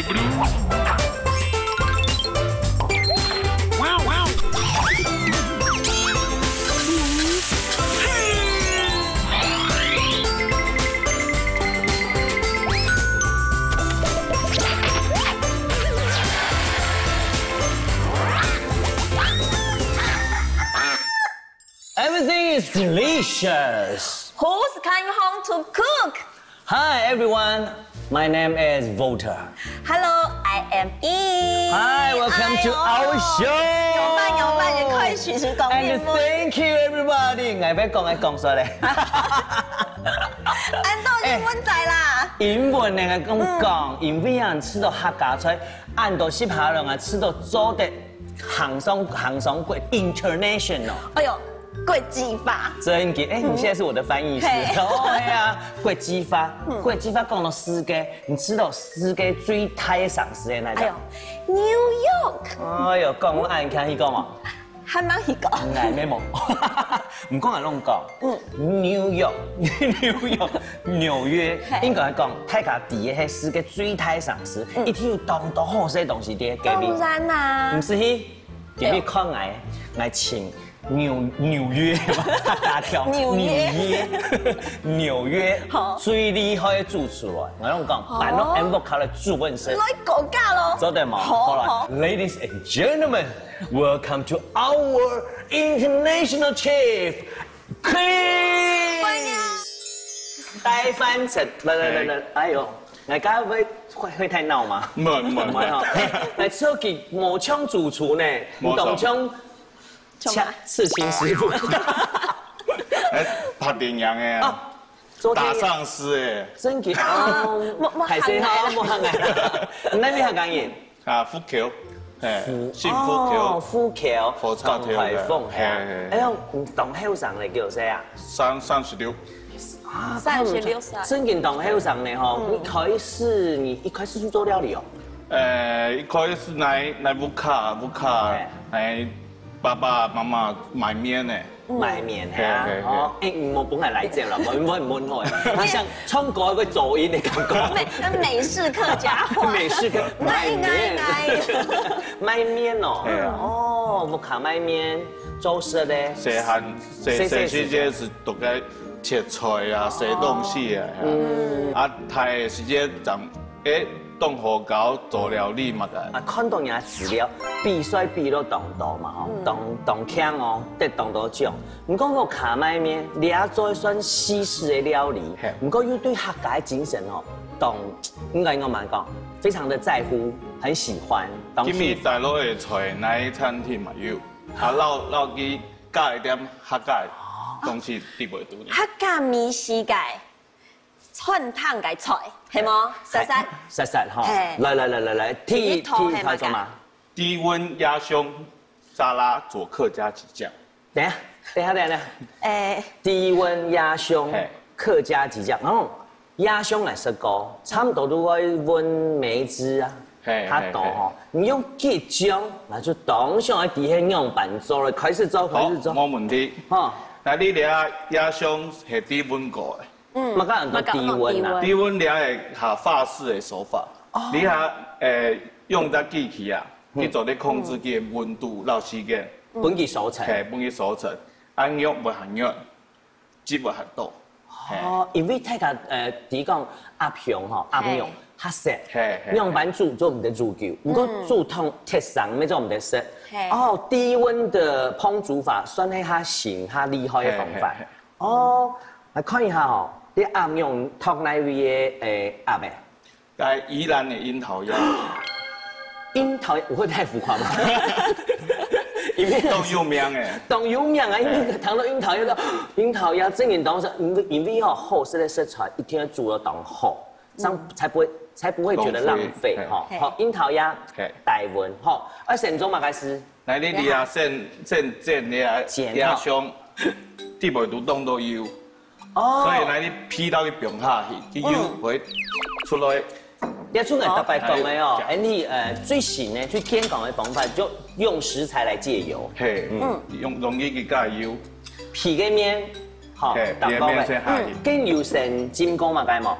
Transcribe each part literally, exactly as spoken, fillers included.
Everything is delicious. Who's coming home to cook? Hi everyone, my name is Walter. Hello, I am Eve. Hi, welcome to our show. 哎喲，仰般仰般，一開始就講英文。 And thank you everybody. 𠊎愛講，愛講出來。恁多英文在啦。英文呢，講講，因為啊，食到客家菜，恁多食客人啊，食到做得 行上行上國international。哎喲，國際化。真个，哎，你現在是我的翻譯師。嘿。哦，哎呀，國際化，國際化講到世界，你知道世界最大个城市在哪裡？哎喲，New York。哎喲，講我愛看去講哦。還蠻去講。哎，沒有。毋過俺攏講，嗯，New York，New York，紐約，嘿，應該講，大家知个係世界最大个城市，嗯，一定有當多好食个東西在該邊。當然啦。毋係去 今日看𠊎，𠊎請紐，紐約，大家跳，紐約。紐約，紐約好，最厲害个主廚哦。𠊎摎你講，哦，辦到N V O C的主問聲。來搞價咯。做得嗎？好，好啦，好。Ladies and gentlemen, welcome to our international chef, Chris。歡迎。大翻身，來來來來，哎喲，𠊎剛剛會，會，會太鬧嗎？毋會，毋會，毋會哈。哎，這個無像主廚呢，無錯。你懂像 刺，刺青師傅。哎，拍電影个啊，啊，昨天也打喪屍个。真个哦，莫，莫害死哈，行啊。莫行啊。你那邊客家人？啊，福橋，哎，福，姓福橋。哦，福橋，火車頭个。講颱風，嘿啊。嘿，嘿，嘿。哎喲，你當後生嘞，幾歲啊？三，三十六。啊，三十六歲。真个當後生嘞吼，嗯。你開始，你一開始就做料理哦？呃，一開始來，來屋下，屋下，嘿。來 爸爸媽媽賣麵呢。賣麵啊，嘿，嘿，嘿。哦，哎，你莫分𠊎來接了，莫，莫，莫，莫，好像唱歌會走音的感覺。美，美式客家話。美式客，賣，賣麵。賣麵哦，嘿啊。哦，屋下賣麵，做事的。細漢，細，細，細時節係都在切菜啊，洗東西啊，嗯。啊，大个時節正 誒，當好搞做料理麼个。啊，看到你个資料，比賽比了當多嘛，吼，嗯。當，當強哦，得當多獎。毋過屋下賣麵，這做算西式个料理，嘿。毋過又對客家个精神哦，當，應該，應該恁樣講，非常的在乎，很喜歡，當喜歡。今日帶落个菜，哪一餐廳嘛有，啊，摎，摎佢加一點客家个東西，知毋知呢？客家美食个 餐廳个菜，係無？實實。實實吼。嘿。來，來，來，來，來，第一，第一道係麼个？第一道做麼个？低溫壓胸沙拉佐客家桔醬。等一下，等一下，等一下。誒。低溫壓胸，嘿。客家桔醬。哦，壓胸來食過，差不多都會搵梅子啊，嘿，較多吼。嘿，嘿。你用桔醬，該就當想愛知係仰般做了。開始做，開始做。好，無問題。吼。該你這壓胸係低溫過个。 嗯。麼个安到低溫啊？低溫了个哈法式个手法，哦。你哈，誒，用隻機器啊，嗯。去做你控制佢个溫度摎時間。嗯。分佢熟成。嘿，分佢熟成，啊肉會較軟，汁會較多。哦，因為大家，呃，知講鴨胸吼，鴨肉較澀，嘿，嘿，仰般煮做毋得煮久，毋過煮湯忒生，乜做毋得食。嘿。哦，低溫个烹煮法算係較新、較厲害个方法。嘿，嘿，嘿。 哦，來看一下吼，你鴨用托哪位个，誒，鴨誒？在宜蘭个櫻桃鴨。櫻桃，我會太浮誇嗎？因為當有名誒。當有名啊，因為嘿。談到櫻桃鴨，櫻桃鴨正經當時，因為，因為吼，好食个食材一定要煮到當好，這樣才不會，才不會覺得浪費，浪費，吼。嘿。好，櫻桃鴨，嘿。台灣，吼，啊，先做麼个事？ 來，你這下先，先煎這下煎吼。鴨胸，底背都當多油，哦。所以來你皮摎佢放下去，佢油會出來。嗯。這就𠊎逐擺講个哦，哦。恁呢，呃，最新个、最健康个方法，就用食材來戒油。嘿，嗯。用，用佢去加油。皮个面，吼，嘿，皮个面先下去。嗯，跟油先浸過嘛，該無？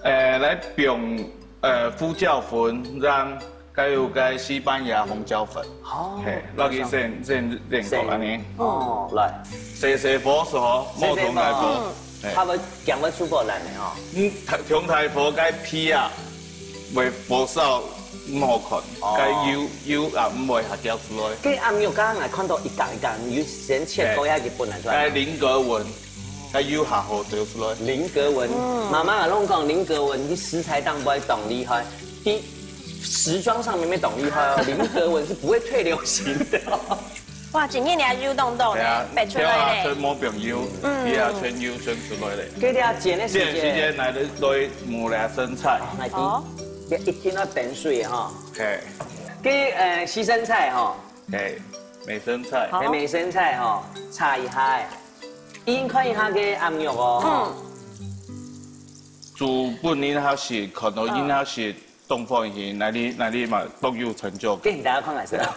呃，來放呃，胡椒粉，然後還有該西班牙紅椒粉。哦，嘿，落去先先先講安尼。哦，來，細細火燒，莫忒大火。嗯，嘿，佢會驚會出火來呢吼。嗯，忒忒大火該皮啊，會火燒毋好看，哦，該油油啊毋會下掉出來。該鴨肉剛剛來看到一格一格，有先切過，嘿，下去分來出來。該菱格紋，該油下好掉出來。菱格紋，嗯，媽媽攏講菱格紋，佢食材當會當厲害。 第時裝上面乜當厲害哦，菱格纹是不會退流行的哦。哇，今日你還油當多呢，對啊，白出來呢。全無朋友，嗯，你啊全油全出來咧。給大家剪的時間，剪時間來的來摸來生菜，來滴，哦，一定要等水哈。嘿，給呃洗生菜哈，嘿，美生菜，好，美生菜哈，炒一下，應該一下个鴨肉哦。嗯，煮分人下食，看到人下食。 當歡喜，哪裡哪裡嘛當有成就感。給大家看看是吧？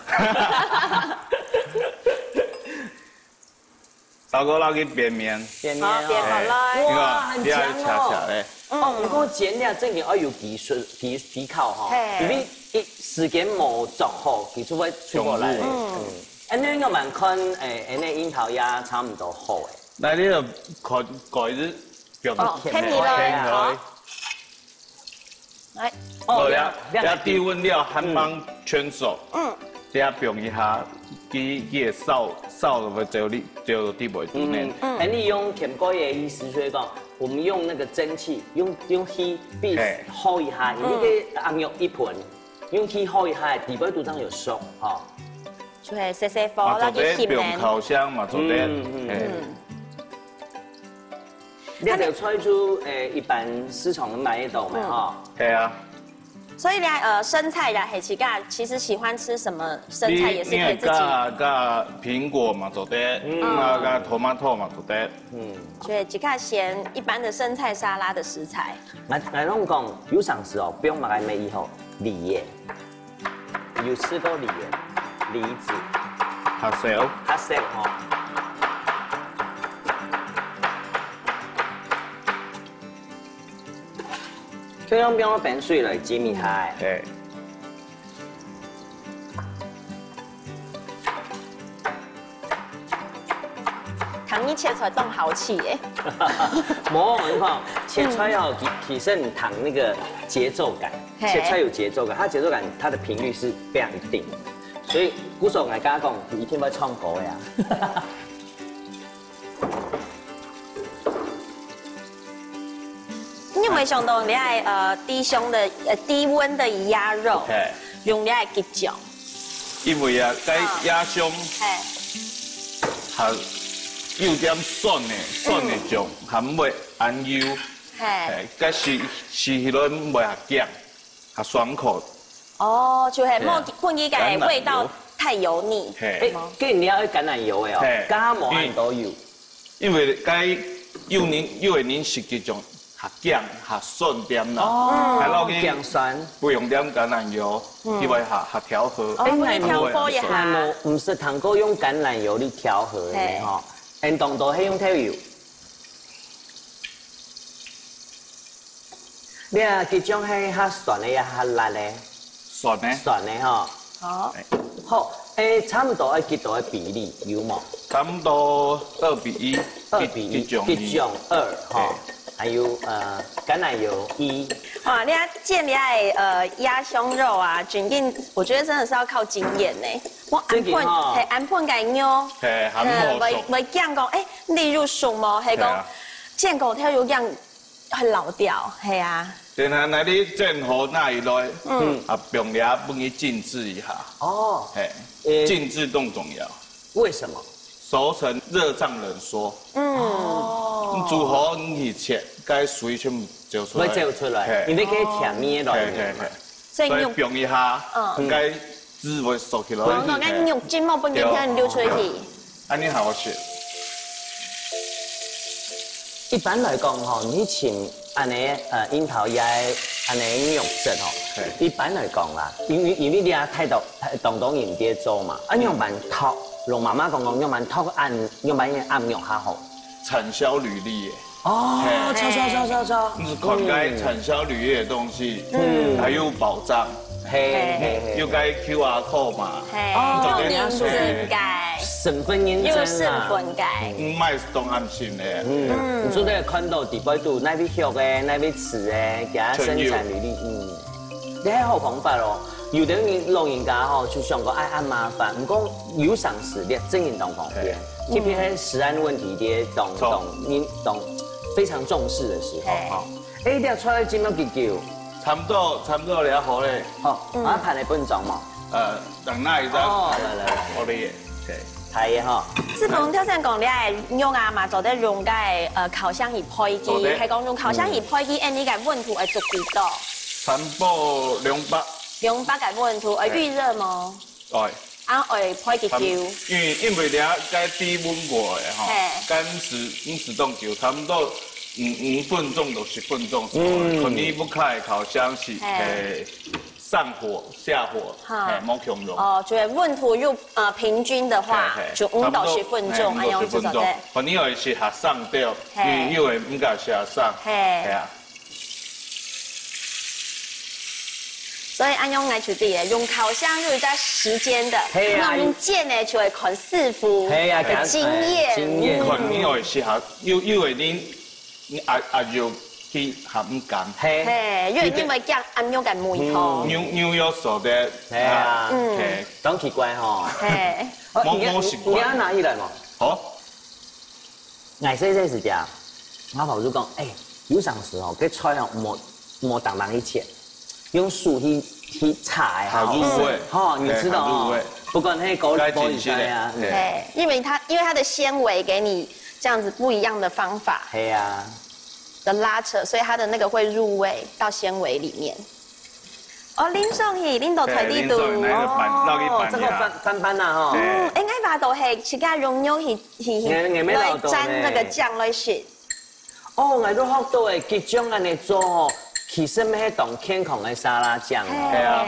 大哥，那個扁面，扁面哦，好，扁好來。你看，哇，很強哦。你看，恰恰嘞。哦，毋過剪了正經愛有技術、技、技巧哈，嘿，因為一時間無掌握，技術會出過來。嗯，哎，那個蠻看，哎，哎，那櫻桃鴨差不多好哎。那你就看，看一隻，哦，看你了。看你了。好。 來，哦，這這低溫料還蠻全熟，嗯，這放一下，佢佢會燒燒了會走哩走地位度呢。嗯，哎，你用甜粿个意思，所以講，我們用那個蒸汽，用用氣俾，嘿，燒一下，你个鴨肉一盆，用氣燒一下，底背都正有熟哈。就係細細火落去翕呢。嘛做得放烤箱嘛做得，嗯嗯，嘿。嗯。 這條菜就，誒，一般市場買得到嘛，嗯，哈。係啊。所以呢，呃，生菜啦，係自家，其實喜歡吃什麼生菜也是可以自己。你你加加蘋果嘛做得，嗯，啊加 tomato 嘛做得。嗯，所以自家選一般的生菜沙拉的食材。來來攏講，有常時哦，放麼个乜以後，梨耶。 有吃過梨耶？梨子。較少。較少吼。就用用冰水來浸一下。對。 聽你切菜當豪氣耶。無，你看，切菜哦，其其實你聽那個節奏感，嘿，切菜有節奏感，它節奏感，它的頻率是非常一定的。所以，故所𠊎剛剛講，你一定會唱歌的啊。你有沒有想到你愛，呃，低胸的，呃，低溫的鴨肉，嘿，用你愛雞醬？ 因為啊，該鴨胸，嘿，還有點酸个，酸个醬，還毋會恁油，嘿，嘿，該食食起來毋會較薑，較爽口。哦，就係莫，嘿啊，分佢个味道太油膩。嘿，誒，該你愛橄欖油个哦，嘿，加無恁多油。 因為該有人有个人食這種較薑、較酸點啦，哦，還落去薑酸，不用點橄欖油，嗯，因為較較調和。哦，分佢調和一下。哎，𠊎無毋識聽過用橄欖油去調和个呢吼，恁當多係用豆油。你啊，這種係較酸个也較辣个？酸个。酸个吼。好。好，誒，差不多愛幾多个比例，有無？差不多二比一，二比一，一種一種二吼，嘿，還有呃橄欖油一。哇，你看見你个呃鴨胸肉啊，真正我覺得真的是要靠經驗呢。我安分，正經吼，嘿，安分个肉，嘿，還無熟，會會講講，誒，你有熟無？係講，對啊，見過頭有講 會老掉，係啊。等下，那你正好拿起來，嗯，啊，放下分佢靜置一下。哦，嘿，誒，靜置更重要。為什麼？熟成熱脹冷縮。嗯，哦，你煮好你去切，該水全部走出來。會走出來，嘿，因為該甜味个來源嘛。嘿嘿嘿。所以你用，所以放一下，嗯，該汁會縮起來。哦，那該你用筋膜分佢流出去。對。 恁樣好食。一般來講吼，你尋恁樣呃櫻桃葉个恁樣肉質吼，嘿，一般來講啦，因為因為你啊太多太當多人在做嘛，啊仰般擇，用媽媽講講仰般擇恁仰般恁樣肉較好。產銷履歷耶。哦，嘿。著著著著著。你看該產銷履歷个東西，嗯。還有保障，嘿嘿嘿，有該Q R code嘛，嘿，哦，有認證个，身份認證啊。有身份个。毋係當安心个。嗯，你做得看到底背肚哪位畜个，哪位飼个，其他生產履歷，嗯。你還好方法哦。有个人老人家吼，就想講，哎，恁麻煩。毋過有常識，你真正當方便。特別係食安問題，你當當當非常重視个時候，吼。哎，你出來這麼久久？差不多差不多兩好咧。好，啊，盤來分裝嘛。呃，等那一張。哦，來來來。好嘞，OK。大个哈。志峰頭先講，你个肉啊嘛，做得用該呃烤箱去焙佢，做得。係講用烤箱去焙佢，恁樣个溫度會足幾多？差不多兩百。兩百个溫度，會預熱嗎？對。啊，會焙幾久？因為因為你該低溫過个吼，嘿。該毋使毋使當久，差不多五五分鐘到十分鐘，嗯，可能不開烤箱係，嘿。嘿。 上火、下火，哈。嘿，無共樣。哦，就係溫度又呃平均个話，嘿嘿，就五到十分鐘，差不多，嘿，五到十分鐘。恁樣就做得。反正有一些下上掉，嘿。因為因為毋敢下上，嘿。嘿啊。所以恁樣來就對了，用烤箱又有在時間的，嘿啊。那我們煎呢就會看師傅嘿啊，的經驗，哎，經驗。嗯。看你有一些下，有有的你 你阿阿肉去含毋甘。嘿。嘿，因為因為驚恁樣个味道。嗯。牛牛肉所得。嘿啊。嗯。嘿。當奇怪吼。嘿。哦，無你無習慣。你要拿起來嘛。好。𠊎細細時節，我婆就講，哎，有常時吼，該菜吼，莫莫當當去切。 用手去去炒个好，好入味。吼，你知道哦，嘿，好入味。不管那个高麗菜啊，該真實的，嗯。嘿，因為它因為它的纖維給你這樣子不一樣的方法嘿啊。的拉扯，所以它的那個會入味到纖維裡面。哦，淋上去，淋到菜底肚。嘿，淋上去，那個拌，哦，那個拌一下。這個拌拌拌啊，吼。嘿。嗯，應該話都係自家用用去去去，𠊎，𠊎沒料到呢。來沾那個醬來食。 哦，𠊎都學到誒，這種恁樣做吼，其實乜係當健康个沙拉醬哦。嘿。係啊。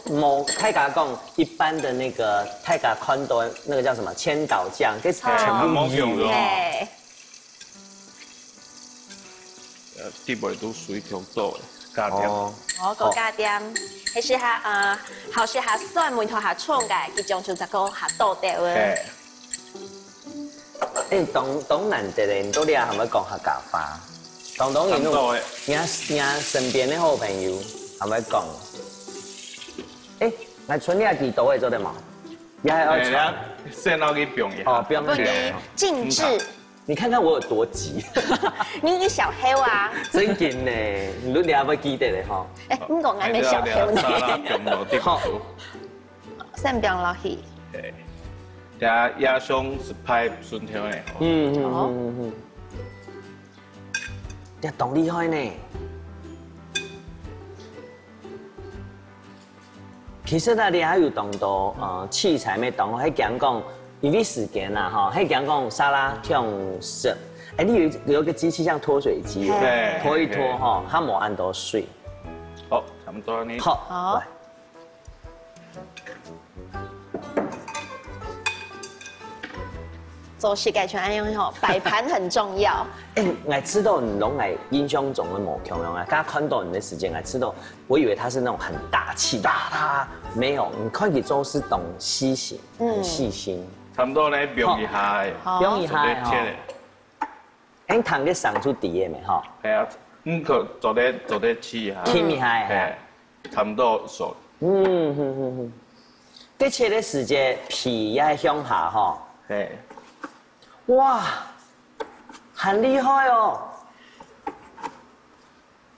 無大家講一般的那個，大家看到的那個叫什麼千島醬，這全部有哦。嘿。呃，底背都水強多誒，加點。哦。哦，過加點，還係較呃，好係較酸，味道較重个，這種就再過較多點誒。嘿。 誒，當當難得誒，你到底還會講客家話？當當然，差不多誒。你你身邊个好朋友還會講。誒，來，賰你幾多誒，做得無？你還要傳？哎呀，先拿去放一下。哦，不用不用。你靜置。你看看我有多急。你一小黑啊。真緊呢，你都了不記得了哈。誒，你講還沒小黑呢。哎，對啊，對啊，沙拉放落去。好。 先放落去。嘿，這也像係派筍條呢，吼。嗯嗯嗯嗯嗯。這當厲害呢。其實呢，你還有當多呃器材沒當好，還講講，因為時間啦吼，還講講沙拉香食。哎，你有有一個機器像脫水機，嘿。拖一拖吼，它無恁多水。好，差不多呢。好，好。來。 做事个全愛用吼，擺盤很重要。哎，𠊎知道你攏𠊎印象中个無共樣啊，剛剛看到你的時間，𠊎知道，我以為他是那種很大氣，大大，沒有，你看佢做事當細心，很細心。差不多呢，放一下誒。好。放一下誒吼。做得切誒。 恁糖个生出底个咩吼？係啊，你可做得做得試下。試一下係啊。係，差不多熟。嗯哼哼哼。該切个時節皮也向下吼。係。哇，很厲害哦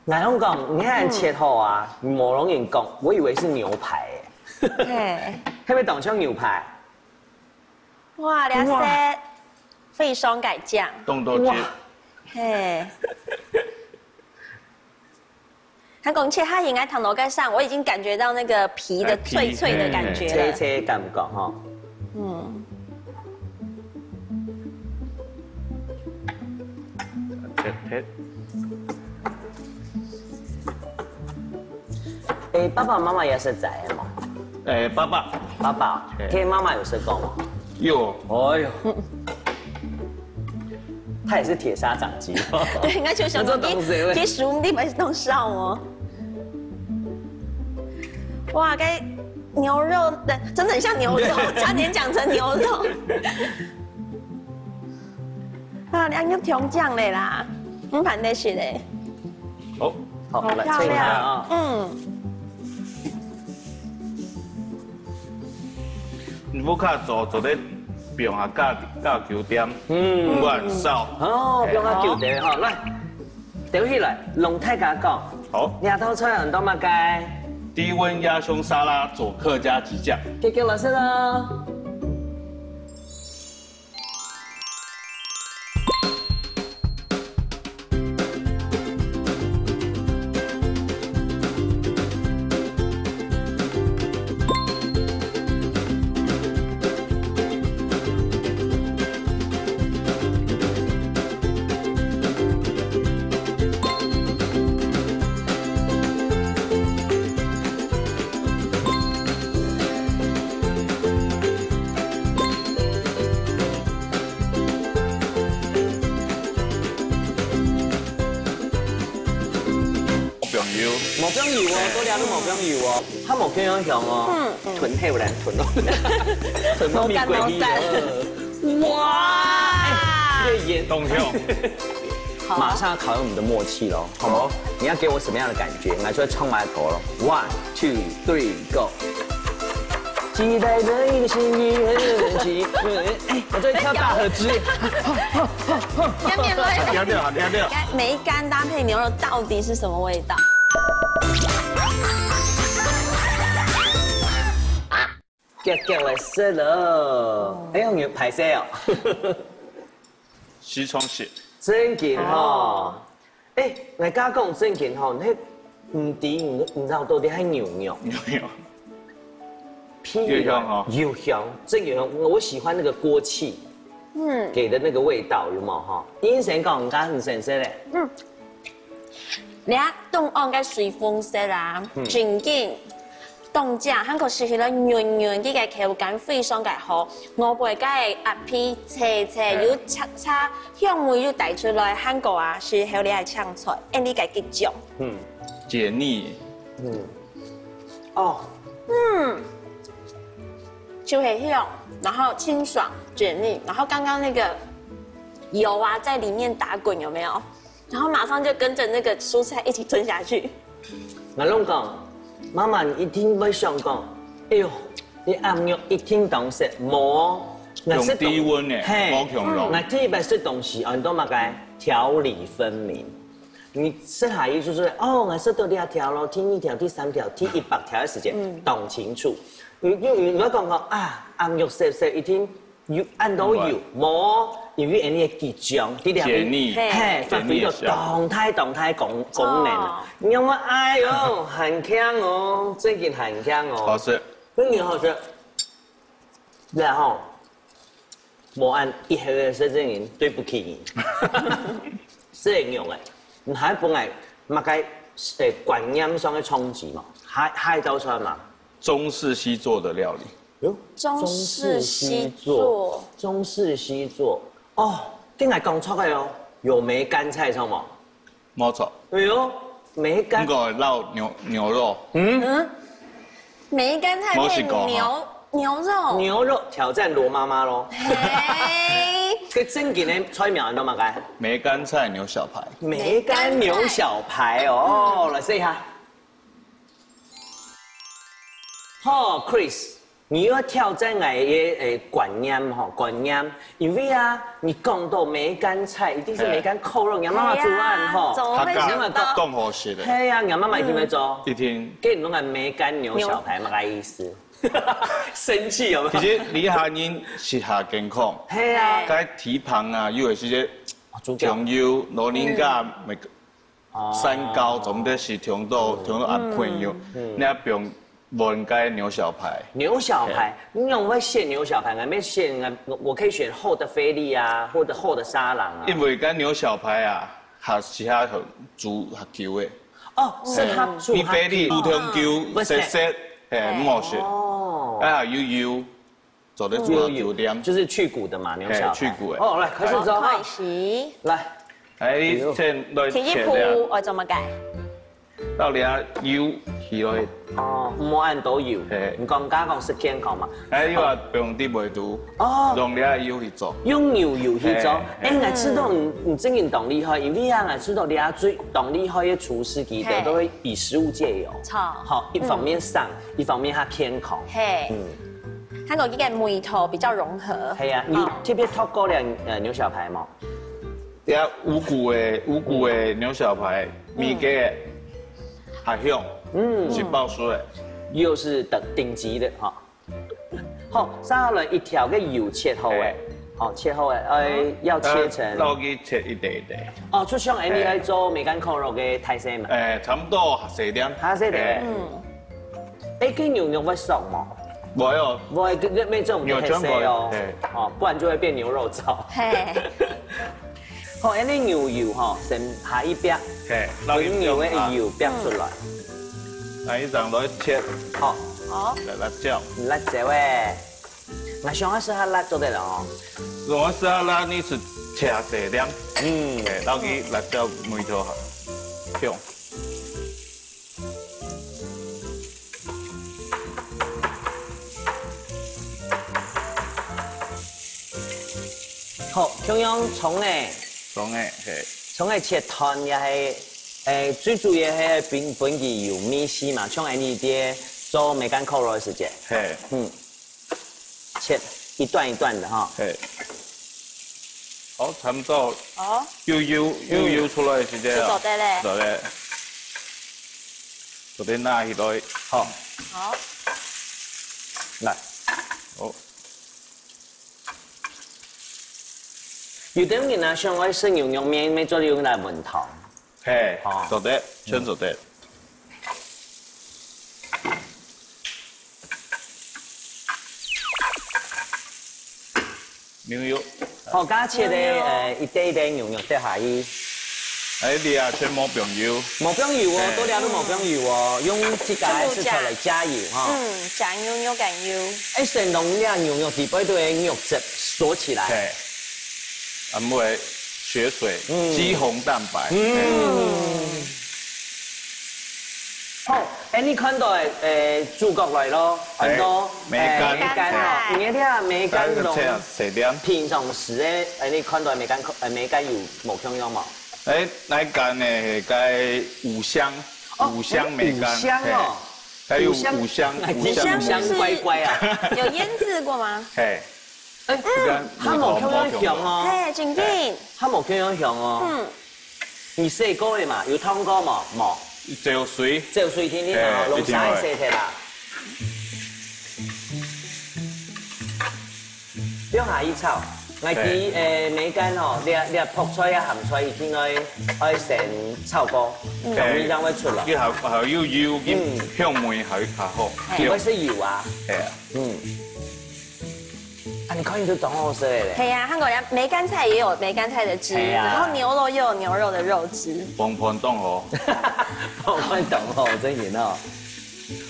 ！𠊎同你講，你看切好啊，無攏人講，我以為是牛排誒。係。係毋係當像牛排？ 哇，這色非常个靚。動作哇。嘿。他講切下應該糖豆蓋上，我已經感覺到那個皮的脆脆的感覺了。哎，皮，嗯，脆脆感覺哈。嗯。切，切。 誒，爸爸媽媽也食齋个無？誒，爸爸。爸爸，嘿。該媽媽有食過無？有。哎喲。他也是鐵砂掌雞。對，應該就想說，這種東西，其實你們都笑哦。哇，該牛肉，對，真的很像牛肉，差點講成牛肉。啊，你要用調醬嘞啦，嗯，反正是嘞。好，好，好，來，漂亮。試一下啊。嗯。你屋下做，做得放下加，加九點，嗯。五萬燒。哦，放下九點，好，來，吊起來，同大家講。好。這道菜安到麼个？低溫鴨胸沙拉佐客家激醬。繼續來食咯。放油。無放油哦，做這都無放油哦，還無恁香哦。嗯，嗯。吞下來，吞落，吞到味道去哦。哇！哎，這煙。當香。 好。馬上考驗我們的默契咯，好不好？你要給我什麼樣的感覺？你來出來唱麥頭咯。One, two, three, go。期待的一個幸運奇，哎，我這裡跳大合唱。要面對。很跳跳，很跳跳。梅乾搭配牛肉到底是什麼味道？遽遽來食咯。哎喲，你歹勢哦。西窗食。正經吼。哦。哎，𠊎甲講正經吼，你毋知你，你知道到底係牛肉。牛肉。屁啦，有香哦。有香，正經有香。我喜歡那個鍋氣，嗯。給的那個味道，有沒有哈？醫生講，你敢很神聖嘞。嗯。 這東岸个水紅色啊，嗯。正經當正，還過食起來軟軟，佢个口感非常个好。外背个鴨皮脆脆，嗯。有脆脆，香味又帶出來，還過啊，係好厲害青菜，恁呢个激醬。嗯。解膩。嗯。哦。嗯。就很香，然後清爽、解膩，然後剛剛那個油啊在裡面打滾，有沒有？ 然後馬上就跟著那個蔬菜一起吞下去。𠊎攏講，媽媽你一定會想講，哎喲，你鴨肉一定當食，無，𠊎食東，用低溫的，嘿，無強咯。𠊎第一擺食東西，安到麼个？條理分明。你食下去就係，哦，𠊎食到這條咯，第二條、第三條、第一百條个時間，嗯。當清楚。你，你，你毋好講講啊，鴨肉食食一定 有恁多油，無，因為恁呢个激醬，你了解，解膩。嘿，發揮到當大當大功，功能啊。哦。你看我，哎喲，很香哦，正經很香哦。好食。正經好食。然後，無恁一盒个食正經對不起你。食肉誒，你還本來麼个，誒，觀念上个衝擊嘛，還，還到出來嘛。中式西做的料理。 喲，中式西做。中式西做。哦，你𠊎講錯个哦，有梅乾菜著無？無錯。哎喲，梅乾。毋過摎牛，牛肉。嗯？嗯？梅乾菜配牛，無食過哈。牛肉。牛肉挑戰羅媽媽咯。嘿。這正經个菜名安到麼个？梅乾菜牛小排。梅乾牛小排哦，來試一下。 好，Chris，你又要挑戰𠊎个，誒，觀念吼，觀念。因為啊，你講到梅乾菜，一定是梅乾扣肉，你阿媽媽煮飯吼。哎呀，怎麼會想到？客家當好食个。嘿呀，你阿媽媽一定會做。一定。跟你講个梅乾牛小排，麼个意思？生氣有沒有？其實你下人食下健康，嘿啊。該蹄膀啊，又有一些哦，豬腳。長幼、老人家，嗯。每個 哦。三高，總得是中到，中到阿朋友，嗯。你也不用問該牛小排。牛小排，嘿。你用會選牛小排，還沒選啊，我，我可以選厚的菲力啊，或者厚的沙朗啊。因為該牛小排啊，較適合煮較久的。哦，適合煮較久。你菲力煮忒久，不是。澀澀，嘿，毋好食。哦。啊，油油。做得煮到九點。就是去骨的嘛，牛小排。嘿，去骨的。哦，來，開始做哈。好，開始。來，哎，你先來切了。第一步，我怎麼改？到了油起來。哦，毋好恁多油。嘿。你講，剛剛講係健康嘛。哎，又啊，放啲梅肚。哦。用了油去做。用牛油去做。嘿，嘿。哎，𠊎知道你，你真个當厲害，因為啊，𠊎知道你啊，最當厲害个廚師，佢兜都會以食物界有。著。好，一方面省，一方面較健康。嘿。嗯。 還有這個梅頭比較融合。係啊，你特別擇過了，呃，牛小排無？呀，五穀个，五穀个牛小排，味覺還香，嗯，係包熟个。又是頂，頂級的哈。好，接下來一條个油切好个，嘿。好，切好个，哎，要切成，啊，落去切一塊一塊。哦，就像恁樣來做梅乾扣肉个大細嘛。哎，差不多細點。大細點。哎。嗯。 哎，該牛肉會熟無？毋會哦。毋會，該，該愛做牛全部，特色哦。嘿。哦，不然就會變牛肉燥。嘿。好，恁樣牛油吼，先下一煏，嘿，分牛个油煏出來。那一張來切。好。好。來，辣椒。辣椒欸，𠊎想愛食較辣做得了哦。如果食較辣，你係切細點。嗯。嘿，落去辣椒味道好，香。 好，共樣蔥仔。蔥仔，嘿。蔥仔切段也係，誒，最主要係分，分佢有味緒嘛，像恁樣个做梅乾扣肉个時節。嘿。嗯。 切一段一段的哈。嘿。好，差不多。哦。油，油，油，油出來个時節啊。就做得咧。做得。做得拿起來。好。好。來。好。有兜人啊，想愛食牛肉麵，愛做牛肉麵湯。 嘿，哦。做得，全做得。牛肉。好，剛剛切个，牛肉。呃，一塊一塊牛肉掉下去。哎，你啊，全無放油。無放油哦，嘿。多了都無放油哦，用自家个食材來加油哈。嗯，加牛肉乾油。哎，先用這牛肉底背个肉汁鎖起來。嘿。 啊，毋會血水，嗯。肌紅蛋白。嗯。好，哎，你看到个，呃，主角來咯，哎，很多，梅乾。哎，梅乾哦，哎。你看這梅乾同哎，這細點。平常時个，哎，你看到个梅乾，呃，梅乾有無共樣無？哎，該乾个係該五香，哦，五香梅乾，五香哦。嘿，還有五香，五香，五香，五香不是五香乖乖啊。有醃製過嗎？嘿。 哎，嗯。佢無共樣香哦。嘿，真緊。佢無共樣香哦。嗯。你洗過个嘛？有燙過無？無。走水。走水定定嘛，嘿，攏洗洗忒啦。一定會。放下去炒，𠊎知，嘿。誒，梅乾吼，這，這覆菜啊、鹹菜一定愛，愛先炒過，嗯。香味正會出來。佢還，還有油，嗯。香味還較好。嘿。佢會係油啊。嘿啊。嗯。 啊，你看你都當好食个咧。對呀，韓國人梅乾菜也有梅乾菜的汁，對呀。然後牛肉又有牛肉的肉汁。飯飯當好。飯飯當好，真係哦。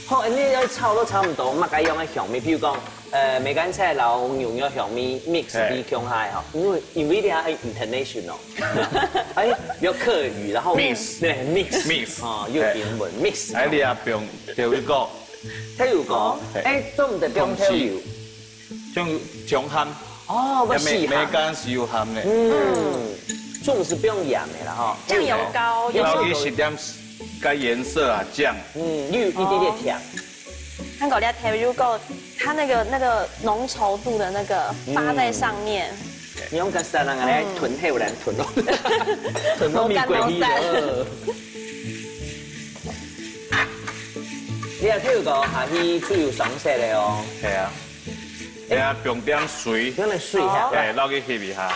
好，你愛炒都差不多，麼个樣个香味，比如講，呃，梅乾菜摎牛肉香味mix在共下吼，因為，因為你愛international，哎，有客語，然後mix，對，mix，mix，哦，有英文mix，哎，你也不用，對，一個，豆油膏，哎，做毋得不用豆油。 像，像鹹。哦，會死鹹。梅，梅乾係有鹹个。嗯，總是不用鹽个啦吼。醬油膏，然後佢食點該顏色啊，醬。嗯，又有一點點甜。韓國料理，如果它那個，那個濃稠度的那個發在上面。你用個啥人啊？來吞，還有人吞咯。吞到美國去了。你啊，豆油膏下去就有上色个哦。係啊。 哎呀，放點水。放點水哈。哎，落去翕一下。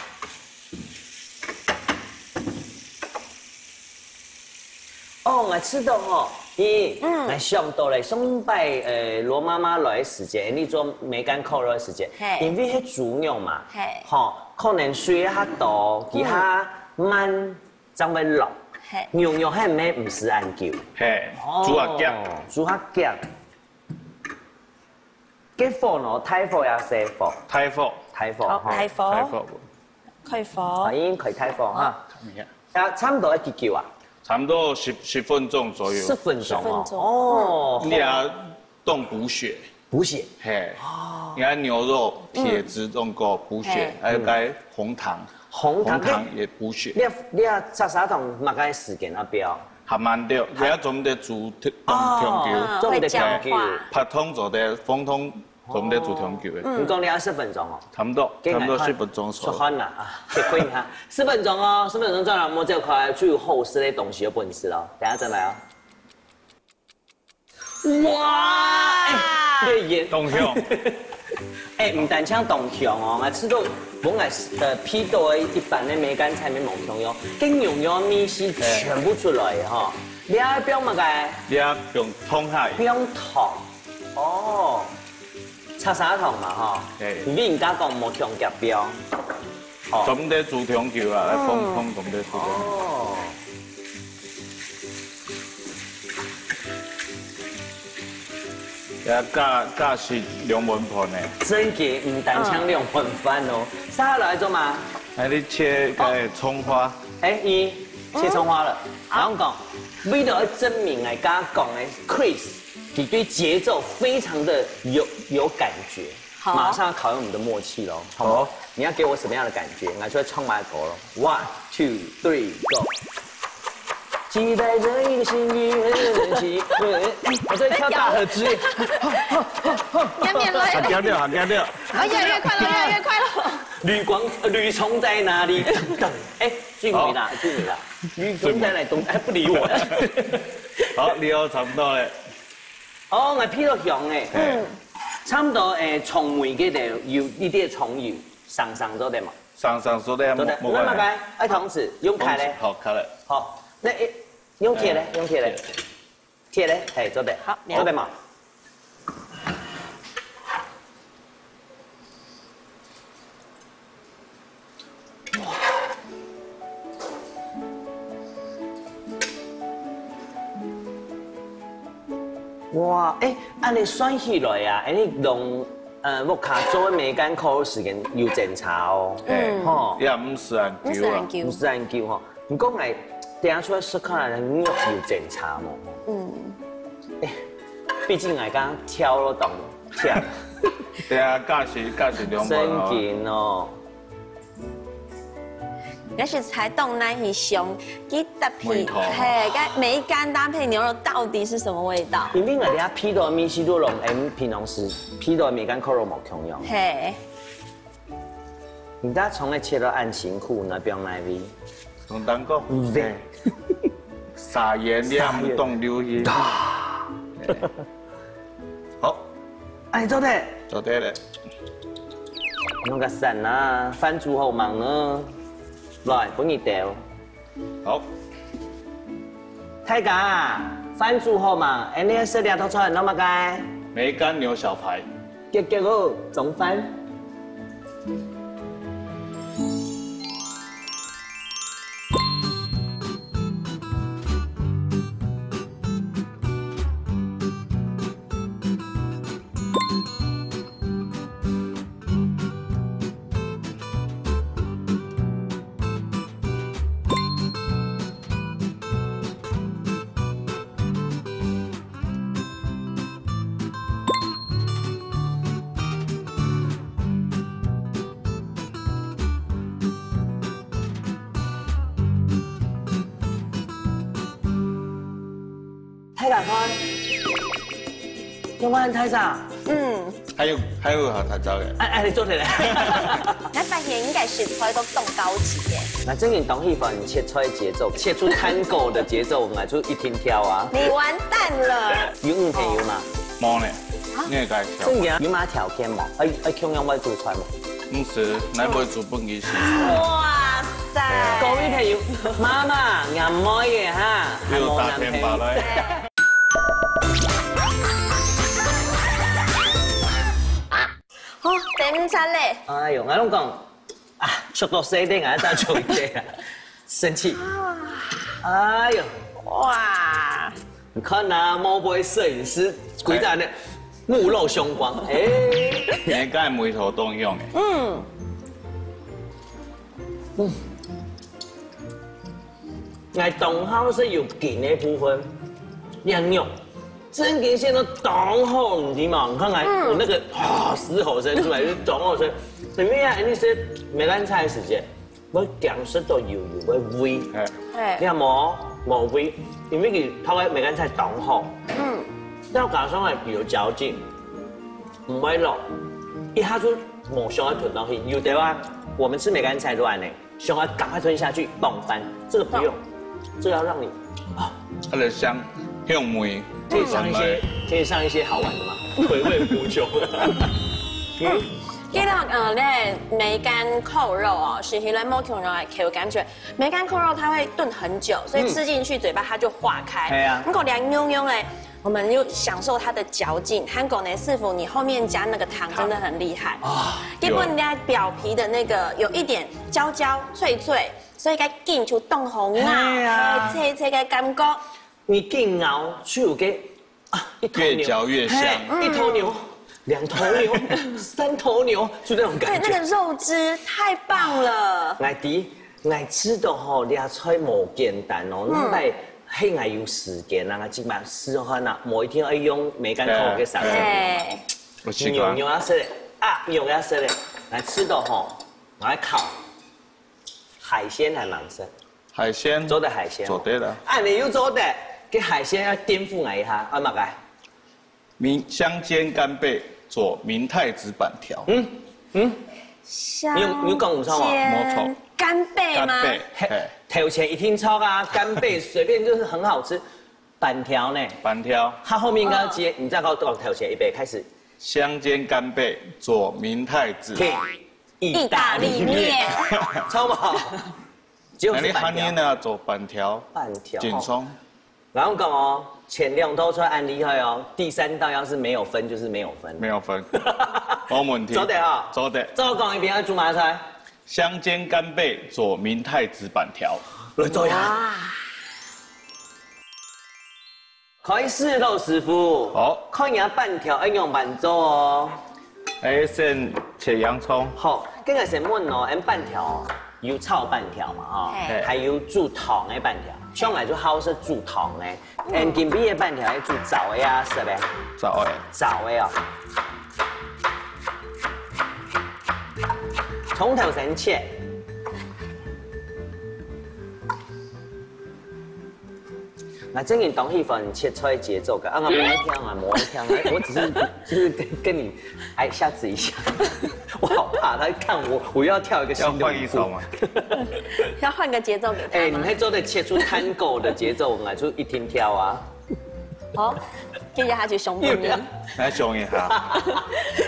哦，𠊎知道吼，咦，嗯。𠊎想到咧，上擺，呃，羅媽媽來个時節，你做梅乾扣肉个時節，嘿。因為係豬肉嘛，嘿。吼，可能水較多，佢較慢，正會老。嘿。牛肉係毋係毋使恁久？嘿，哦，煮較遽。煮較遽。个火呢，大火也細火？大火。大火，好，吼。大火。大火。開火。好，已經開大火哈。你看。啊，差不多要幾久啊？差不多十，十分鐘左右。十分鐘哦。十分鐘。哦。你要凍補血。補血。嘿。哦。你看牛肉、鐵質凍過補血，嘿。還有該紅糖。紅糖。紅糖也補血。你，你啊，赤砂糖麼个時間啊標？還慢點，你要做得煮，哦，長久。做得長久。會焦化。白糖做得，紅糖 做毋得煮忒久个。嗯。你講你要十分鐘哦。差不多，差不多十分鐘左右。出汗啦啊，結婚哈，十分鐘哦，十分鐘再來，莫走開，就有好食个東西有本事咯，等下再來哦。哇，哎，越演，當香。哎，毋單淨當香哦，𠊎試著，本來呃，皮肚个一般个梅乾菜面無香哦，跟牛肉味緒全部出來个吼。你愛放麼个？你愛放糖下去。放糖。 哦，赤砂糖嘛吼，嘿。你人家講莫強夾標，哦。做毋得煮長久啊，來碰碰做毋得煮長久。哦。要加，加食兩碗飯呢。真个，毋單淨兩碗飯哦。嗯。接下來做麼？來，你切个蔥花。哎，你切蔥花了。嗯。然後講，為了要證明𠊎剛剛講个Chris 你對節奏非常的有，有感覺，好。馬上考驗我們的默契咯，好嗎？好。你要給我什麼樣的感覺？來，出來唱我的歌咯。One, two, three, go。期待着一个幸运很神奇，我在跳大河之夜。赶紧来。好，跳跳，好，跳跳。啊，越来越快了，越来越快了。绿光，呃，绿葱在哪里？噔噔。哎，最尾啦，好。最尾啦。绿葱在哪里？东，哎，不理我。好，你要差不多嘞。 哦，𠊎鼻到香誒。嗯。差不多誒，蔥尾个頭有一點蔥油，生生做得嘛？生生做得，做得。無，無關係。那麼該，愛湯匙，用開咧。湯匙，好，開咧。好，那誒，用鐵咧，好。用鐵咧。鐵咧。鐵咧，嘿，做得。好，做得嘛。 哇，誒，恁樣算起來啊，恁樣同，呃，屋下做个梅乾扣肉時間有精差哦。嗯。吼。也毋使恁久啊。毋使恁久。毋使恁久吼。毋過𠊎等下出來食看啊，肉有精差無？嗯。誒，畢竟𠊎剛剛挑了當挑。對啊，價錢，價錢兩百哦。真緊哦。 該係菜當難去想，佢搭配，味道。嘿，該梅乾搭配牛肉到底是什麼味道？因為𠊎等下鼻到个味緒都攏，誒，平常時鼻到个梅乾扣肉無共樣。嘿。你家從來切到恁辛苦，那放哪位？同蛋糕。嗯，對。嘿。撒鹽，你也毋懂流行。撒鹽。嘿。 好。哎，做得。做得咧。弄个散啊，飯煮好吂呢？來，分你兜。好。大家，飯煮好吂？恁樣食這道菜，弄麼个？梅乾牛小排。結結哦，中飯。 大家看，有無恁大隻？嗯。還有，還有好大隻个。哎，哎，你做得了。𠊎發現應該食菜都當高級耶。𠊎正經當喜歡切菜節奏，切出探戈的節奏，𠊎就一定跳啊。你完蛋了。有女朋友嗎？無呢，啊？你也該跳。正經啊，有麼條件無？愛，愛共樣會煮菜無？毋使，𠊎會煮分你食。哇塞！各位朋友，媽媽，俺妹耶哈，還無男朋友。又打電話來。對。 哦，等一下咧。哎喲，𠊎攏講，啊，食到細弟，𠊎再做一個啊，生氣。哎喲，哇，你看吶，莫非攝影師歸隻呢？骨肉相關，哎。你个味道當香个。嗯。嗯。𠊎當好食有筋个部分，這肉，正經鮮到當好，你知嗎？你看𠊎，嗯。我那個，啊，嘶吼聲出來，就當好食。裡面啊，那些梅乾菜个時節， 會驚食到油油个味。哎。哎。你看無？無味，因為佢泡个梅乾菜當好。嗯。再加上來有嚼勁，毋會老，一下就無想要吞東西。有的話，我們吃梅乾菜都恁樣，想要趕快吞下去，傍飯，這個不用，這個要讓你，啊，它的香，香味，可以上一些，可以上一些好玩的嗎？回味無窮。嗯。 記得，呃，那梅乾扣肉哦，食起來無共樣个口感，覺得梅乾扣肉它會燉很久，所以吃進去嘴巴它就化開。嗯。對啊。如果涼噥噥嘞，我們又享受它的嚼勁。韓國呢，師傅，你後面加那個糖真的很厲害。啊，基本它表皮的那個有一點焦焦脆脆，所以該筋就當好咬，對啊。哎，脆脆个感覺。你緊咬，就有个 啊，一頭牛，越嚼越香。嘿，一頭牛，兩頭牛，三頭牛，就那種感覺。對，那個肉汁太棒了。𠊎知，𠊎知道吼，這菜無簡單哦，嗯。因為係𠊎有時間啊，𠊎這擺試看啊，無一定愛用梅乾扣肉个三層。對。對。我試過。牛肉也食咧，啊，牛肉也食咧，𠊎知道吼，𠊎愛考。 海鮮還蠻深。海鮮。做得海鮮哦。做得啦。啊，你又做得，這海鮮愛顛覆𠊎一下，愛麼个？明，香煎干貝佐明太子粄條。嗯，嗯。香你有，你有講有錯嗎？煎無錯。干貝嗎？干貝，嘿，嘿。頭前一定錯啊，干貝隨便就是很好吃。粄條呢？粄條。它後面應該要接，哦。你再給我講頭前預備，開始。香煎干貝佐明太子。停。 意大利麵。意大利麵。超不好。只有是粄條。那你還有呢，做粄條。粄條。緊張。然後講哦，前兩道菜恁厲害哦，第三道要是沒有分，就是沒有分。沒有分。沒問題。做得啊。做得。再講一遍，愛煮麼个菜？香煎干貝佐明太子粄條。來做一下。哇。 開始，老師傅。好。看你个粄條愛仰般做哦。哎，先切洋蔥。好，跟𠊎先問哦，𠊎粄條哦，有炒粄條嘛，哈，嘿。還有煮湯个粄條。像𠊎就好食煮湯个，嗯。𠊎今晡日个粄條係煮燥个啊，係無？燥个。燥个哦。從頭先切。 𠊎真个當喜歡切菜節奏个，啊，𠊎無愛聽啊，無愛聽啊，我只是，就是跟，跟你，哎，下次一下，我好怕他看我，我又要跳一個新的舞步。要換一首嗎？要換個節奏給他嗎？哎，你還做得切出tango的節奏，我就一定跳啊。好，接下去熊本人。來熊一下。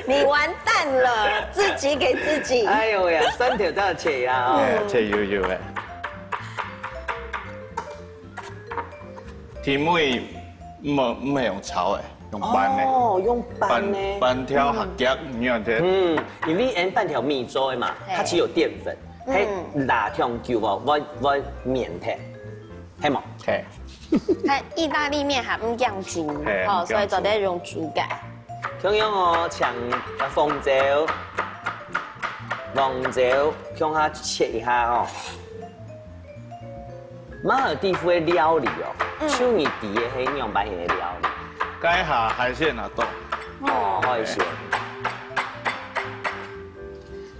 你完蛋了，自己給自己。哎呦喂呀，三條大切呀，哦。哎，切幼幼个。 甜味毋，毋係用炒个，用粄个。哦，用粄个。粄，粄條合夾，你看這。嗯，因為𠊎粄條米做个嘛，嘿。它其實有澱粉，嗯。係拿長久哦，會，會綿忒，係無？嘿。它義大利麵還毋驚煮，嘿，哦，毋驚煮。所以做得用煮个。共樣哦，像，啊，紅椒、黃椒，共下切一下哦。 馬爾地夫个料理哦，嗯。就你知个係仰般形个料理？該下海鮮也多。哦，海鮮。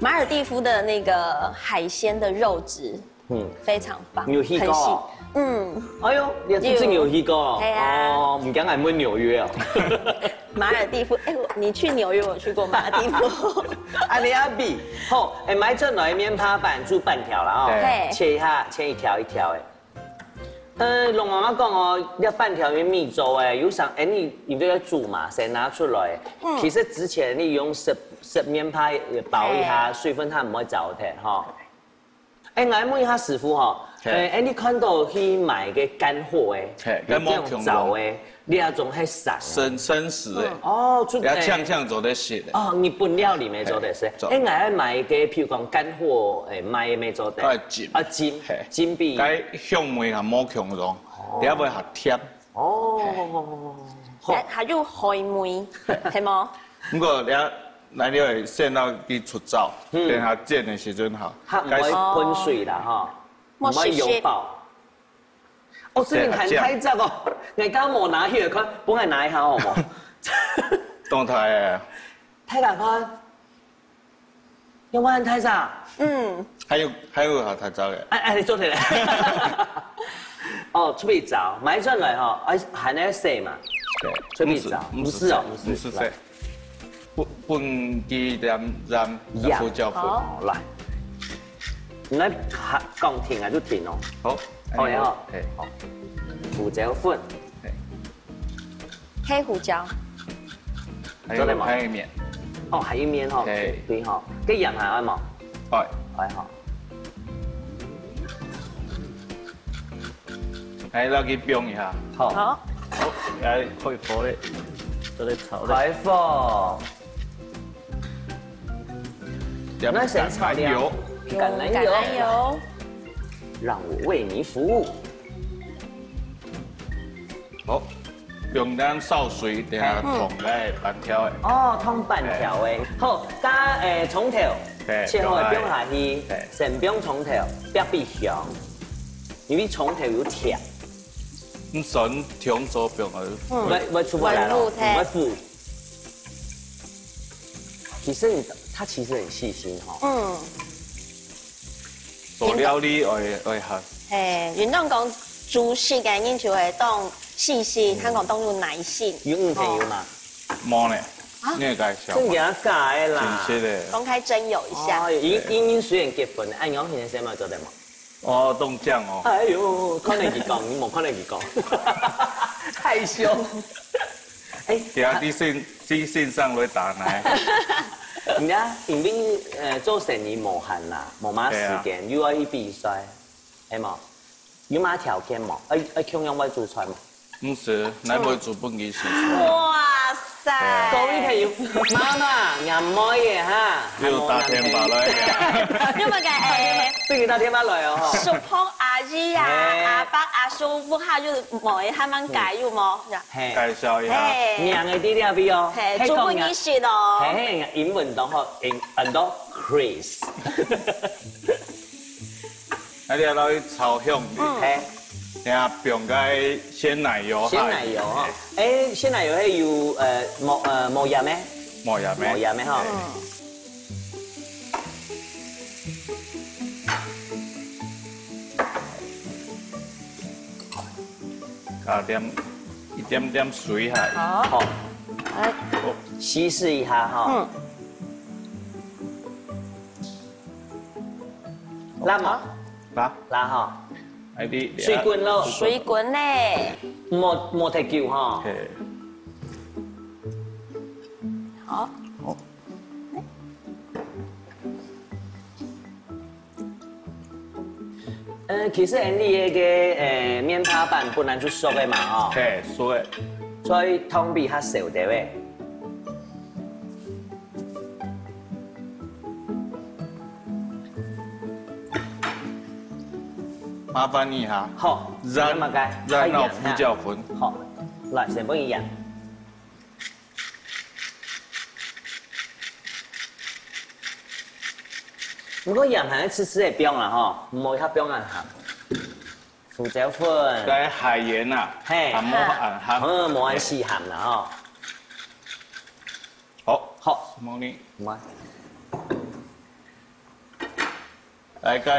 馬爾地夫的那個海鮮的肉質，嗯。非常棒，你有去過哦？很細。嗯。哎喲，你真正有去過哦？有。係啊。哦，毋驚𠊎問紐約哦。 馬爾地夫，哎，我，你去紐約，我去過馬爾地夫。啊，你阿比，好，哎，買出來个麵包粄，煮粄條啦，哦。對。嘿。切一下，切一條一條个。呃，龍媽媽講哦，這粄條用米做个，有時候，哎，你，你都要煮嘛，先拿出來。嗯。其實之前你用食，食麵包包一下，嘿。水分它毋會走忒，吼。 哎，𠊎問一下師傅吼，嘿。哎，哎，你看到去買个乾貨个，嘿，有這種燥个，該無共樣。你那種係生个？生，生食个。嗯。哦，出，也嗆嗆做得食个。哦，日本料理乜做得食。嘿，做。哎，𠊎愛買个，譬如講乾貨，哎，買个乜做得。愛浸。啊，浸，嘿。浸比。該香味也無共樣，哦。你也會較甜。哦，好。還，還有海味，係無？毋過你啊，來你會先到佢出燥，嗯。等下煎个時陣吼，較毋會該噴水啦，吼，毋會油爆。哦，這邊還太雜哦，𠊎剛剛無拿去，看，幫𠊎拿一下好無？當大个。大家看， 有無恁大隻？嗯。還有，還有好大隻个。哎，哎，你做起來。哦，出味燥，買轉來吼，哎，還愛洗嘛。對，出味燥，毋係，毋係哦，毋係，毋係洗。來。分，分佢點染，一樣。胡椒粉。好。哦，來。你來講停啊，就停哦。好。好，然後，嘿。好。胡椒粉。嘿。 黑胡椒。還有，做得嗎？還有一面。哦，還有一面吼，嘿。對吼，該鹽還愛無？愛。愛吼。來，落去放一下。好。好。好，來，開火咧，做得炒咧。開火。點那先炒料。橄欖油。橄欖油。橄欖油。讓我為你服務。 好，用點燒水，等下嗯。燙該粄條个。哦，燙粄條个。好，加，誒，蔥頭，嘿，切好放下去，嘿。先放蔥頭，煏煏香，因為蔥頭有甜。你選甜做放个。嗯。會，會出不來咯，會苦忒。會苦。其實你，他其實很細心吼。嗯。做料理愛，愛學。 嘿，運動講煮食个人就會當細心，嗯。還講當有耐心。有女朋友嘛？無呢，啊？你个介紹嘛。真假假个啦。真實个。公開徵友一下。哎喲，已，已經雖然結婚了，哎，你有現在生嘛做得嗎？哦，當講哦。哎喲，看得佢講，你無看得佢講，害羞。哎，今日線，線上會打來。人家因為，呃，做生意無閒啦，無麼時間，對啊。又愛去比賽。 係無？有麼條件無？愛，愛共樣會煮菜無？毋係，𠊎會煮分佢食。哇塞！各位朋友，媽媽，𠊎妹仔哈，又打電話來了。有麼个誒？對你打電話來哦，吼。叔婆阿姨啊，嘿。阿伯阿叔，屋下有妹，還蠻介意無？嘿。介紹一下。嘿。名个在這位哦。嘿，嘿，煮分你食哦。嘿，嘿，英文當好，英，很多Chris。 啊，你愛落去炒香味。嗯。嘿。等下放該鮮奶油下去。鮮奶油吼。哎，鮮奶油係有，呃，無，呃，無鹽个？無鹽个。無鹽个吼。嘿。嗯。加點，一點點水下去。好。好。哎。好。稀釋一下哈。嗯。 辣無？辣。辣吼。哎，你，你水滾咯。水滾咧。莫，莫忒久吼。嘿。好。好。呃，其實恁樣个，呃，面帕粄本來就熟个嘛，吼。嘿，熟个。所以湯比較少个喂。 麻煩你哈。好，染，染到胡椒粉。好，來，先幫你染。毋過鹽還係試試仔放啦吼，毋好較放恁鹹。胡椒粉。該海鹽啊，嘿，還無恁鹹。嗯，無恁死鹹啦吼。 好，好，莫你。莫。來个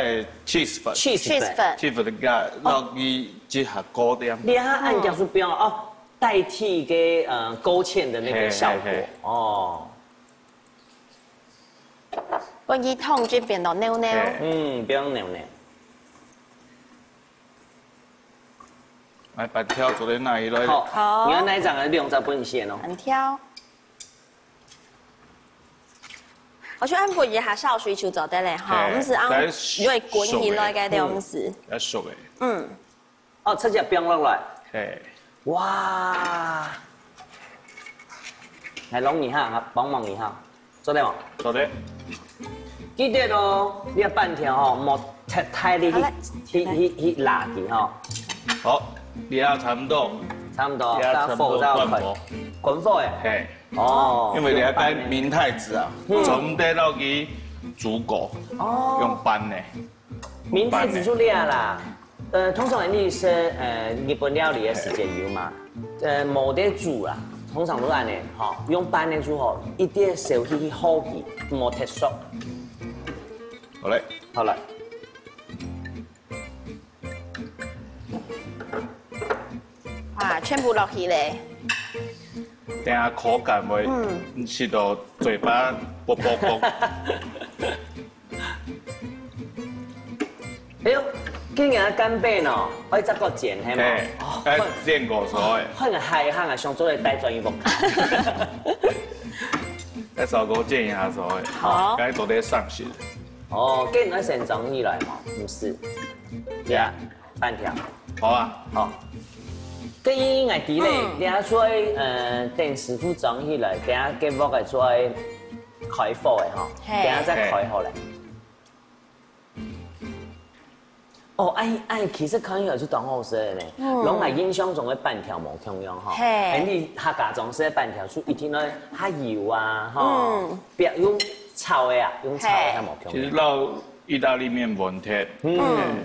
cheese粉。Cheese粉。Cheese粉。Cheese粉个落去一下勾點。你看，恁樣就不用哦，代替个，呃，勾芡的那個效果。嘿，嘿，嘿。哦。分佢燙一變到軟軟。嘿。嗯，不用軟軟。 來，粄條做得拿起來。好，好。你看哪一張个兩隻本線哦？粄條。我想恁樣一下燒水就做得了哈，嘿，毋係恁樣，該有點滾起來个，對，毋係。嗯，要熟的。嗯。哦，直接放落來。嘿。哇！來，弄一下哈，幫忙一下。 做得無？做得。記得哦，你个粄條吼，莫忒大力去，好嘞。去，去，去拉佢吼。好，你也差不多。差毋多，也差毋多大火就要開。關火。關火欸。嘿。哦，因為你愛拜明太子啊，嗯。總得落去煮過，哦。用煸个。明太子就這啦。呃，通常你食，呃，日本料理个時節有嘛？呃，無得煮啦，通常都恁呢，吼，用煸个就好，一定燒起去好去，莫忒熟。好嘞。好嘞。 哇，全部落去咧。等下口感會，嗯。食到嘴巴啵啵啵。哎喲，今日干貝喏，愛再過煎，係無？嘿，哦，愛煎過所以。哦，很海漢啊，想做个帶轉去屋下。再燒過煎一下所以。好。該做得上色。 哦，該愛先裝起來嘛，毋係？呀，煸條。好啊。好。該𠊎知咧，嗯。等下再，呃，等師傅裝起來，等下該鑊个再開火个吼，嘿。等下再開好咧。嘿。哦，哎，哎，其實看起來就當好食个呢。嗯。攏𠊎印象中个煸條無共樣吼。嘿。哎，你客家中式个煸條就一定愛較油啊，吼，嗯。不要用炒个啊，用炒个較無共樣。嘿。其實摎 意大利麵問題。嗯。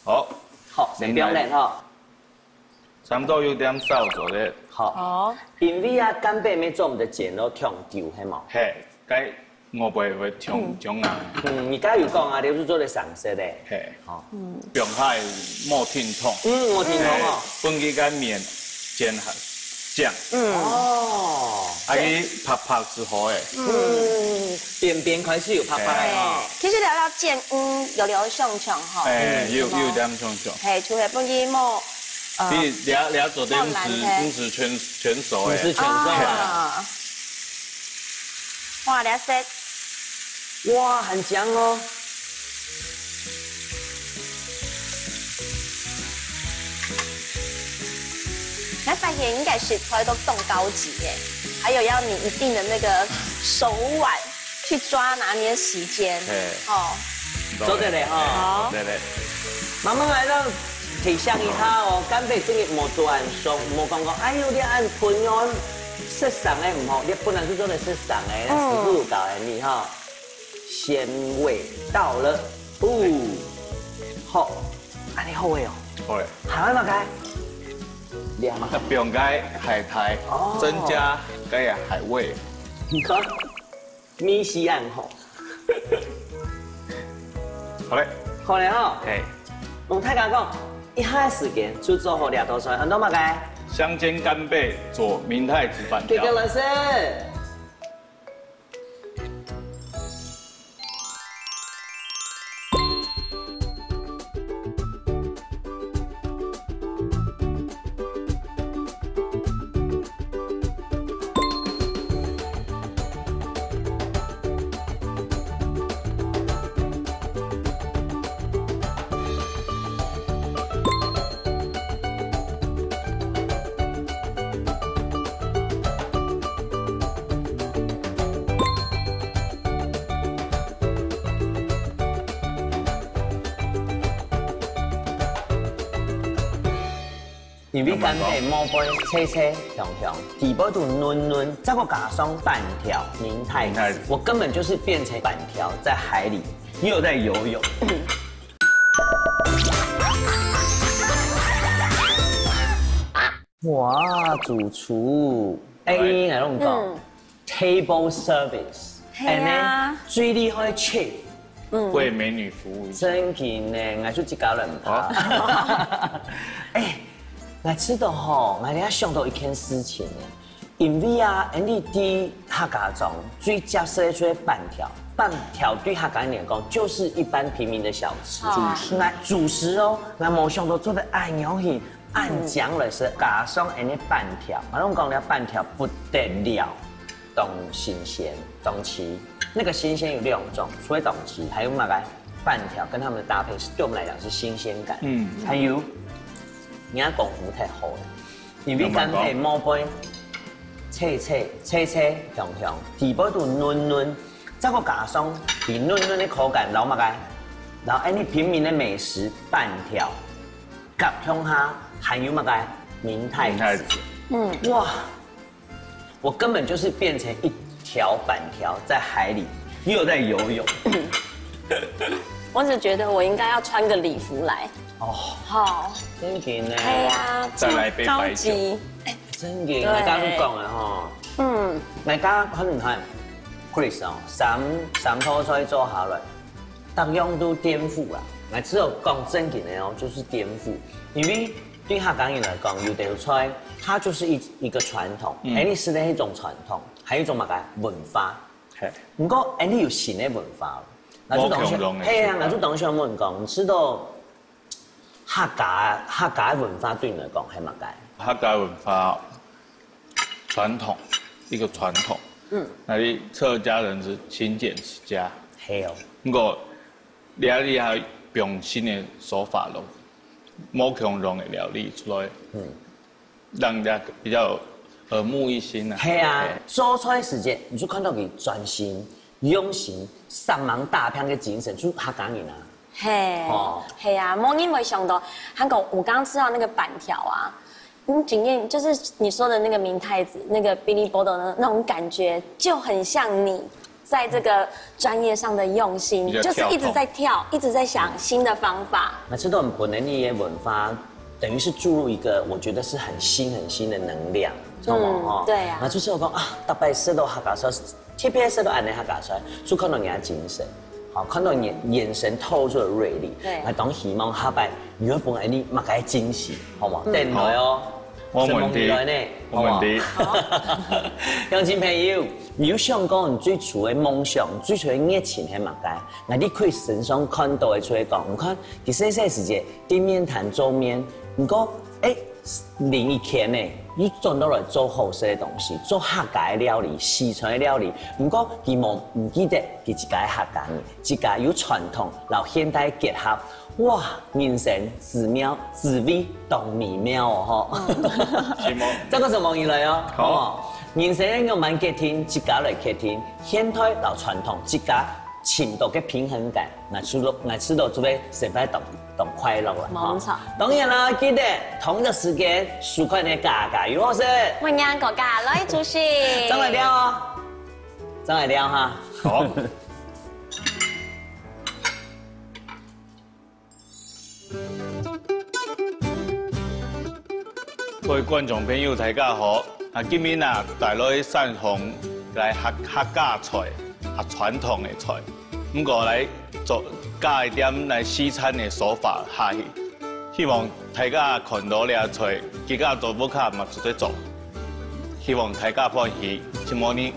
好。好，先不用冷吼。差不多有點燒咗咧。好。好。因為啊，干貝乜做毋得煎到忒久，係無？嘿，該外背會忒，嗯。忒硬。嗯，你剛才有講啊，你係做得上色个。嘿。好。嗯。放下無停動。嗯，無停動哦。嘿，分佢个麵煎下，這樣。嗯。哦。啊，佢白白就好个。嗯。 邊邊開始有白白个吼。嘿，其實了了煎，嗯，有了香香吼。哎，有，嗯，有點香香。嘿，就係本身無，呃，你了了做得毋係，無爛忒。毋係全，全熟个。毋係全熟个。啊。哇，了色。哇，很香哦。 你會發現應該食出來都當高級耶，還有要你一定的那個手腕去抓拿捏時間，嘿。哦。做得咧吼。好。做得咧。慢慢來，讓提醒一下哦，干貝真的莫做恁熟，莫講講，哎喲，你恁噴哦，食生个毋好，你本來就做得食生个，嗯。師傅有教你哈，鮮味到了。 哦，好，恁呢好个哦。好个。還愛麼个？涼啊。啊，放該海苔，哦。增加該个海味。你看，味緒恁好。好嘞。好嘞吼。嘿。同大家講，一下時間就做好這道菜，安到麼个？香煎干貝做明太子煸條。給個掌聲。 因為干貝外背脆脆香香，底背都嫩嫩，再過加上煸條、明太子，明太子。我根本就是變成煸條在海裡，又在游泳。 哇，主廚，哎，來。𠊎同你講，嗯。Table service，係啊。恁呢最厲害chef。嗯。為美女服務一下。真个呢，𠊎就自家人怕。好。哎，𠊎知道吼，𠊎等下想到一件事情呢。因為啊，恁呢在客家庄最接受个就係煸條，煸條對客家人來講就是一般平民的小吃。好啊。主食。𠊎主食哦，𠊎無想到做得恁樣去 恁靚來食，加上恁呢煸條，𠊎同你講了煸條不得了，當新鮮，當鮮。那個新鮮有兩種，除了當鮮，還有麼个？煸條跟它們的搭配是對我們來講是新鮮感。嗯。還有，你看功夫忒好了，因為干貝外背脆脆脆脆香香，底背都嫩嫩，再過加上佢嫩嫩个口感，然後麼个？然後恁呢平民个美食煸條。甲共下還有麼个？明太子。明太子。嗯。哇，我根本就是變成一條板條在海裡，又在游泳。我只觉得我应该要穿个礼服来。哦，好，真的呢。哎呀，再来一杯白酒这么高级。真的，对我刚刚讲了哈，嗯，大家可能看 Chris 哦，三三道菜做下來，大家都顛覆啦。那只有講正經的哦，就是顛覆，因為對客家人來講，有道菜它就是一一個傳統，嗯哎，你是那一種傳統，還有一種麼个文化。嘿，不過，哎，你有新的文化了，那就當無共樣的係，係啊，文化那就當係問講，你知道客家客家文化對你來講係麼个？客家文化傳統，一個傳統。嗯，那你客家人是勤儉持家，係哦，不過你還你還用新的手法咯，無共樣的料理出來，嗯，讓人家比較有耳目一新啊。係啊嘿，做菜時節你就看到佢專心、用心、煞猛打拚个精神，就客家人啊。嘿，哦嘿啊，莫因为想到，韩狗，我刚刚吃到那个粄条啊，嗯，景燕就是你说的那个明太子，那个 Billy Bodo 的那种感觉，就很像你在这个专业上的用心，比较就是一直在跳，一直在想新的方法。那這種本來你的文化，等於是注入一個我覺得是很新很新的能量，懂嗎？嗯哦，對啊那就是我講啊，大概食到客家菜，特別食到恁樣客家菜，就看到你的精神，好，看到你眼神透出的銳利，對那當希望下擺有一本恁樣麼个驚喜，好嗎？等來哦，無問題承蒙你來呢，無問題好嗎？鄉親朋友，你有想過你最初的夢想、最初的熱情係麼个？那你可以身上看到的出來講，你看，佢細細時節，對面談做面，毋過，誒，另一天呢，又轉到來做好食的東西，做客家的料理、西餐的料理。毋過，佢無毋記得佢自家係客家人，自家有傳統摎現代結合，哇，人生之妙，滋味當美妙哦吼！希望這個承蒙你來哦，好好無？人生愛仰般決定，自家來決定，現代摎傳統自家尋到个平衡感，𠊎知道，𠊎知道做个生活當當快樂啦。無錯。當然啦，記得同一時間收看个家家有好食，歡迎大家來主持。正來尞哦，正來尞哈。好。各位觀眾朋友，大家好！啊，今日啊，帶來山上來客客家菜，啊，傳統的菜。毋過來做加一點來西餐的手法下去，希望大家看到這菜，自家做屋下嘛做得做。希望大家歡喜，承蒙你。